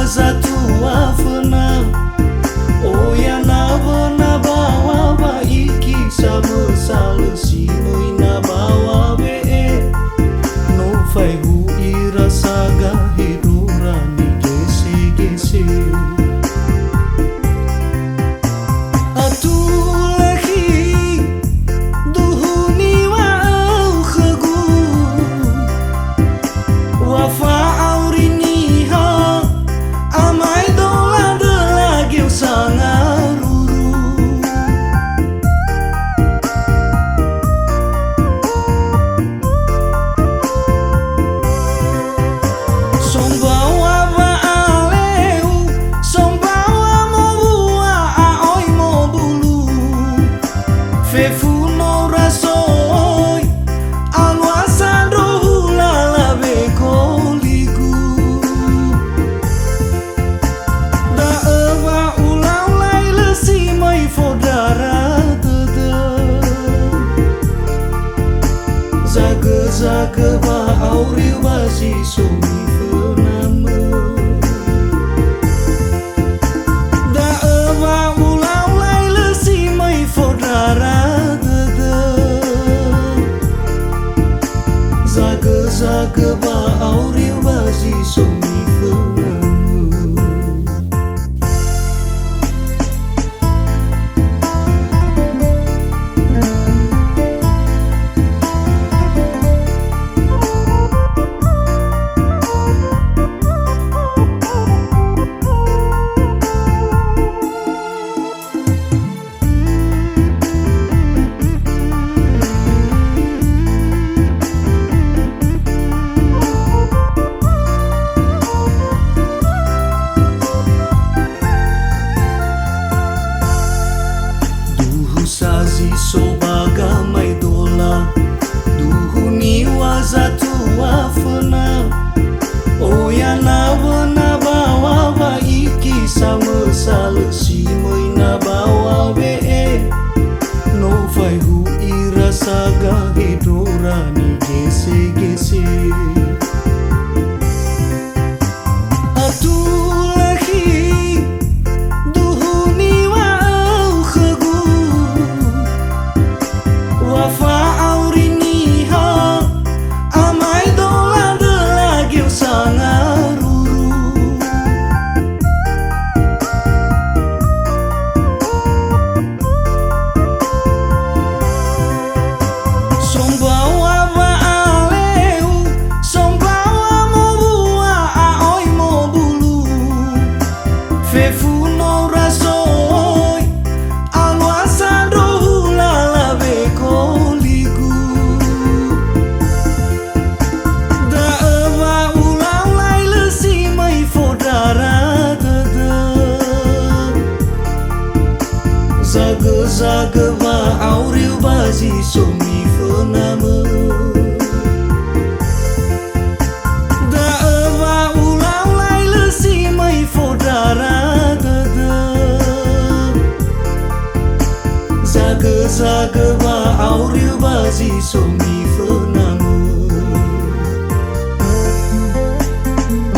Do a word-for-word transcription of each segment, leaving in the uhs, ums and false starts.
Zatua föna, oya nawöna bawa ba iki samösa lö si möi na bawa we'e. No faehu ira saga hedrora nigese-gese. Atulakhi, duhu niŵa'öu khögu, wa fa'auri niha, amaedola döla geu sangaruru. Sombawa wa'aleu, sombawa mowua a'oi mobulu. Fefu no rasoi, alua sandro hulala wekoligu. Da'ö wa ula-ulai lö si möi fondrara dödö. Zagö-zagö wa'auriu ba zi so mifönamö. Da'ö wa ula-ulai lö si möi fondrara dödö. Zagö-zagö wa'auriu ba zi so mifönamö. Duhu sa zi so ba gamaedola, duhu niŵa zatua föna. Oya nawöna bawa ba iki samösa lö si möi na bawa we'e. No faehu ira saga hedrora nigese-gese. Atulakhi, duhu niŵa'öu khögu, wa fa'auri niha, amaedola döla geu sangaruru. Sombawa wa'aleu, sombawa mowua a'oi mobulu. Fefu no rasoi, alua sandro hulala wekoligu. Da'ö wa ula-ulai lö si möi fondrara dödö. Zagö-zagö wa'auriu ba zi so mifönamö. Da'ö wa ula-ulai lö si möi fondrara dödö. Zagö-zagö wa'auriu ba zi so mifönamö.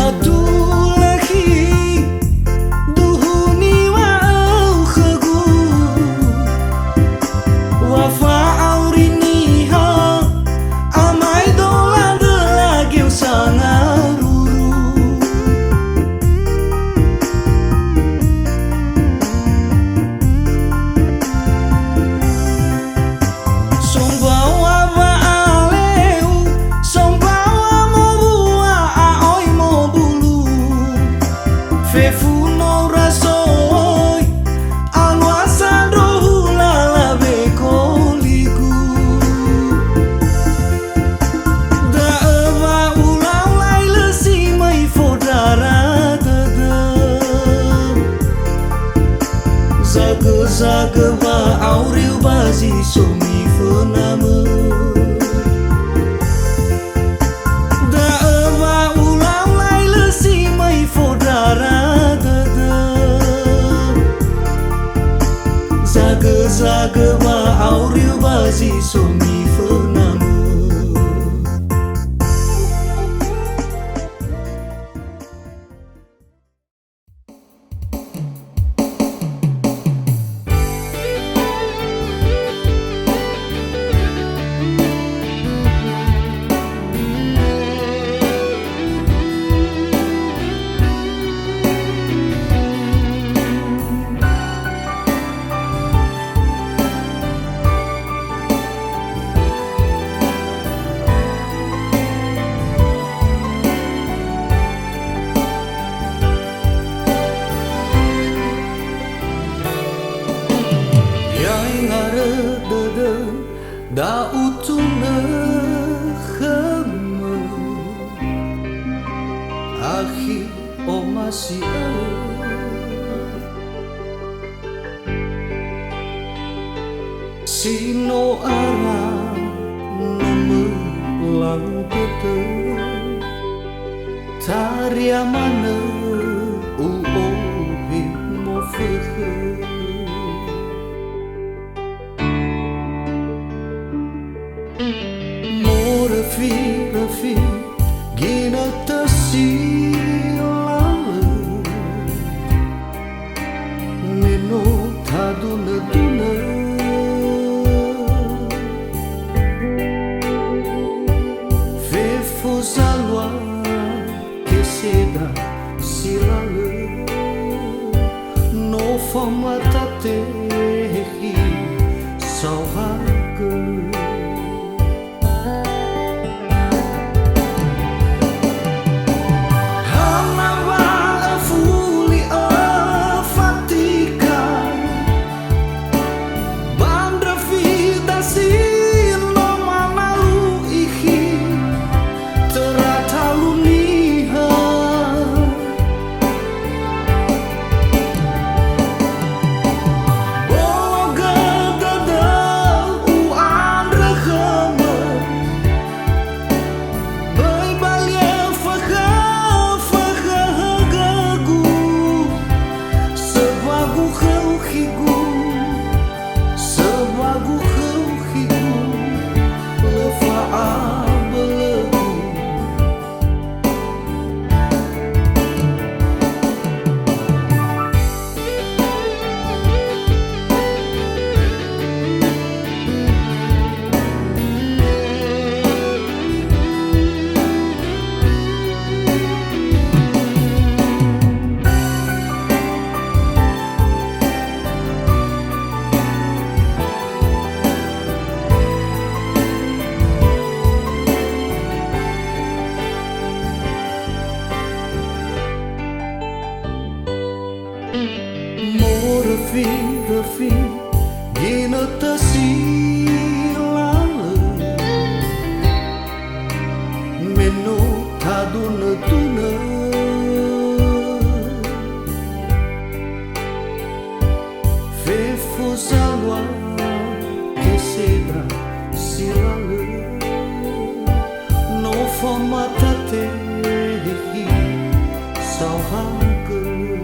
Atulakhi, duhu niŵa'öu khögu, wa fa'auri niha, amaedola döla geu sangaruru. Sombawa wa'aleu, sombawa mowua a'oi mobulu. Fefu no rasoi, alua sandro hulala wekoligu. Da'ö wa ula-ulai lö si möi fondrara dödö. Zagö-zagö wa'auriu ba zi so mifönamö. Da'ö wa ula-ulai lö si möi fondrara dödö. Zagö-zagö wa'auriu ba zi so mifönamö. Dödö, da'utunö khömö, akhi omasi'ö. Si no ara no mölau dödö, taria manö u'ohe mofökhö. Moröfi-röfi ginötö si lalö, me no tadunö-dunö. Fefu zalua keseda si lalö, no famatatehi saohagölö. Hana wa öfuli öfatika, ba ndröfi dasi no manalu ikhi, töra talu niha. Bolo gö dödö u'andrö khömö, böi balia fökhö-, fökhöhögögu, söbagu khöu khigu, söbagu khöu khigu, lö fa'abölögu. Moröfi-röfi ginötö si lalö, me no tadunö-dunö. Fefu zalua keseda si lalö, no famatatehi saohagölö.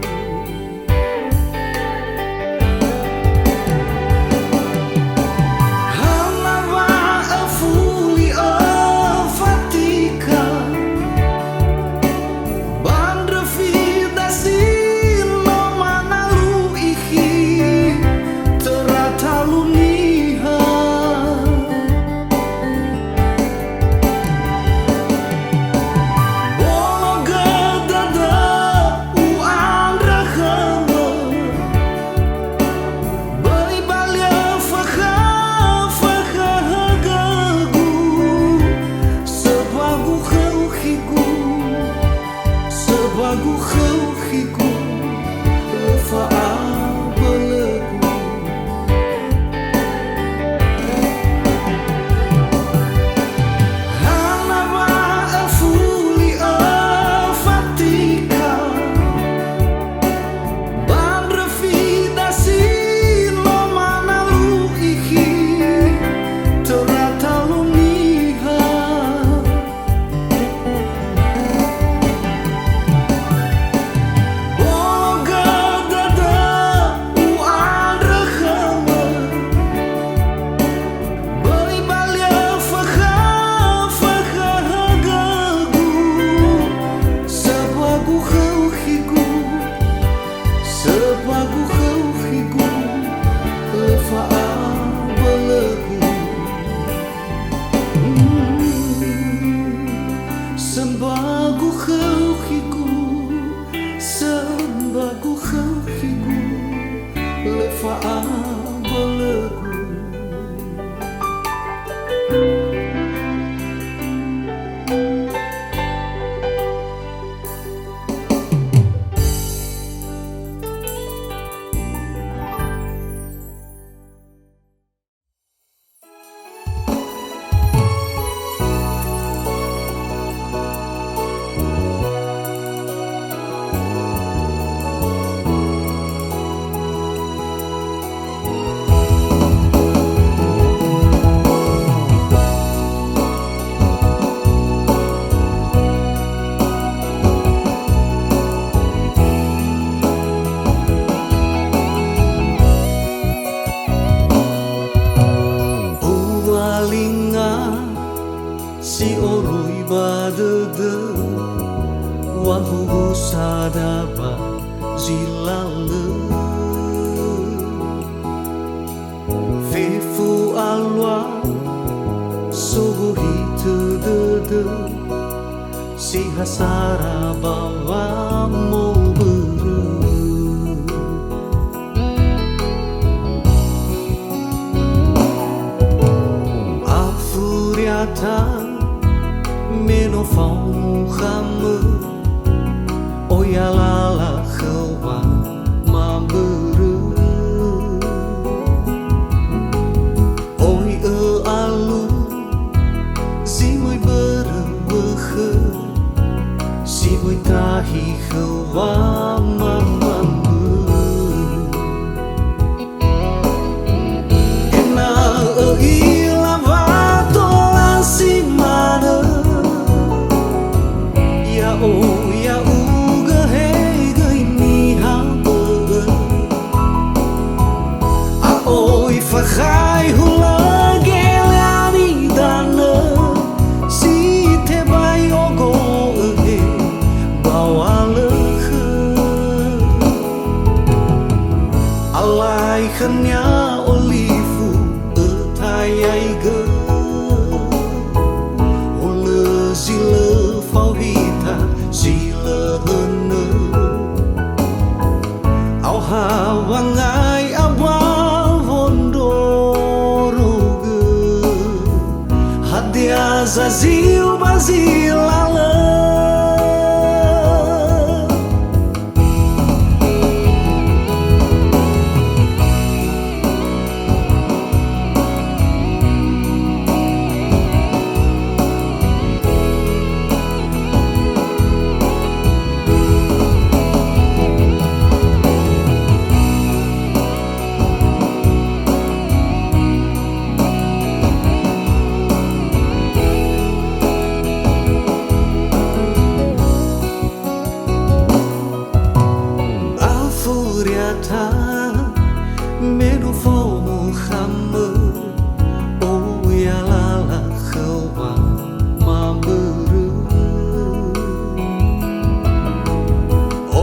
zi lalö. Fefu alua sogohitö dödö, si ha sara ba wamobörö. Afuriata me no fao mukhamö, oya lala khöu wamabörö. Oi ö'alu, zi möi börö wökhö, si möi tahi khöu wamabörö. Ena'ö ö'ila wa tola si manö, ya'o, ya'ugö he göi niha bö'ö. A'oi fakhai hulö geleani danö, si tebai ogo'ö he ba walökhö. Alai khönia olifu ötayaigö, hulö zi lö fao hita zi lö hönö. Aoha wangai abua wondrorogö, hadia zaziu ba zi lalö? Afuriata me no fao mukhamö, oya lala khöu wamabörö.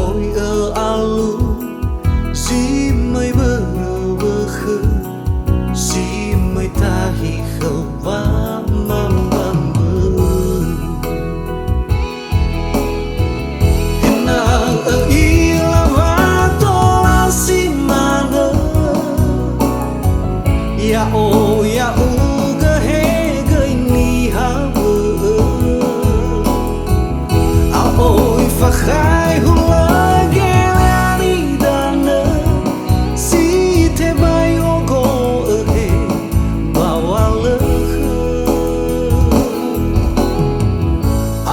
Oi ö'alu, zi möi börö wökhö, si möi tahi khöu wamabörö. Ena'ö ö'ila wa tola si manö, ya'o, ya'ugö he göi niha bö'ö. A'oi fakhai hulö geleani danö, si tebai ogo'ö he ba walökhö.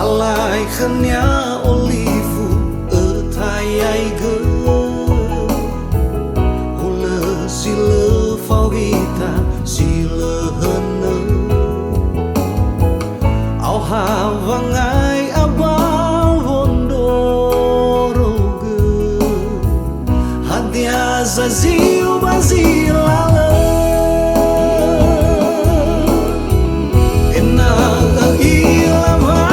Alai khönia olifu ötayaigö, hulö zi lö fao hita zi lö hönö. Aoha wangai abua wondrorogö, hadia zaziu ba zi lalö? Ena'ö ö'ila wa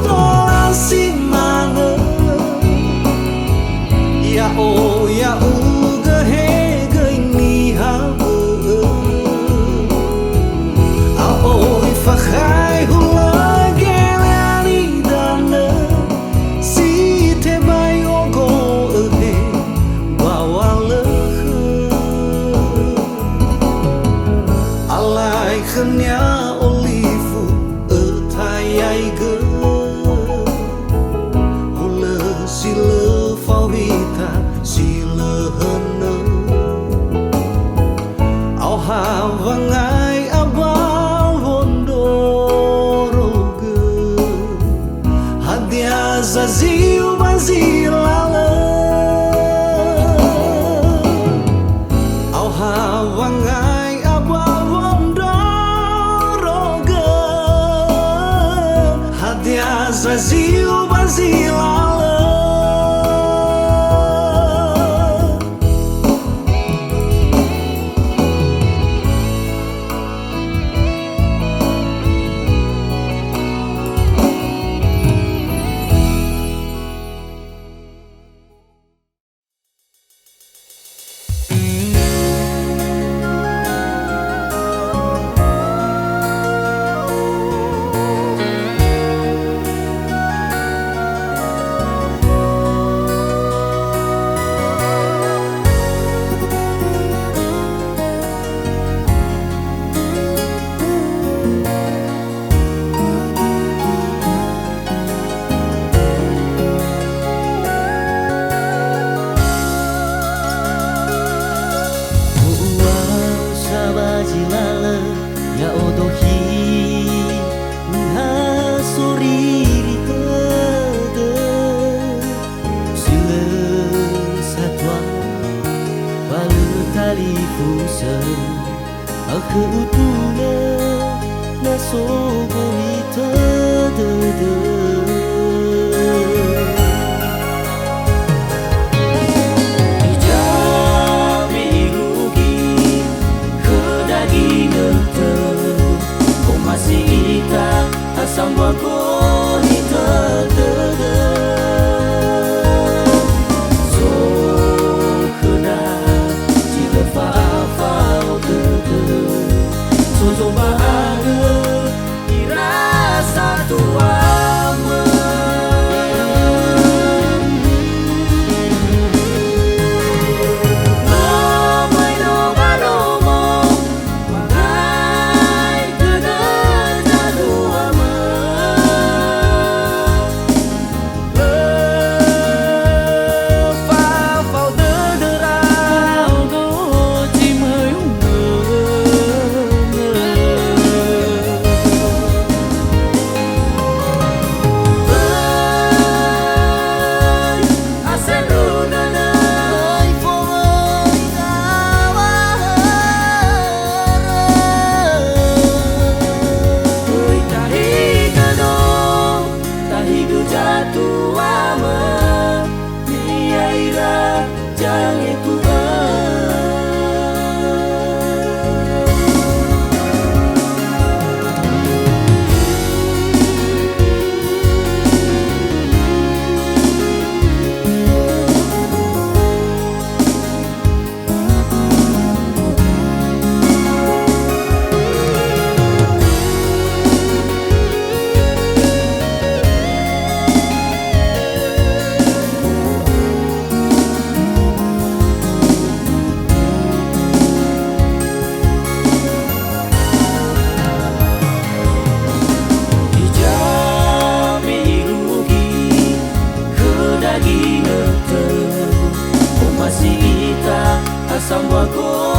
tola si manö, ya'o, ya'ugö he göi niha bö'ö. A'oi fakhai hulö geleani danö, si tebai ogo'ö he ba walökhö. Akhö utule na so gohitö dödö. Hiza me irugi khöda ginötö, omasi ita ha sambua gohitö dödö. So khöda zi lö fa'afao dödö. So zomba'agö ira satuamö. Lö möi nomalongo, mangai dödö zaduamö. Lö fa'afao dödöra, ndra'odo zi möi umönö. Asendrunö nöi fowöi zawahörö. Möi tahigö no, tahigö zatuamö, niha ira zangetu'ö. Hiza me irugi khöda ginötö, omasi ita ha sambua gohitö.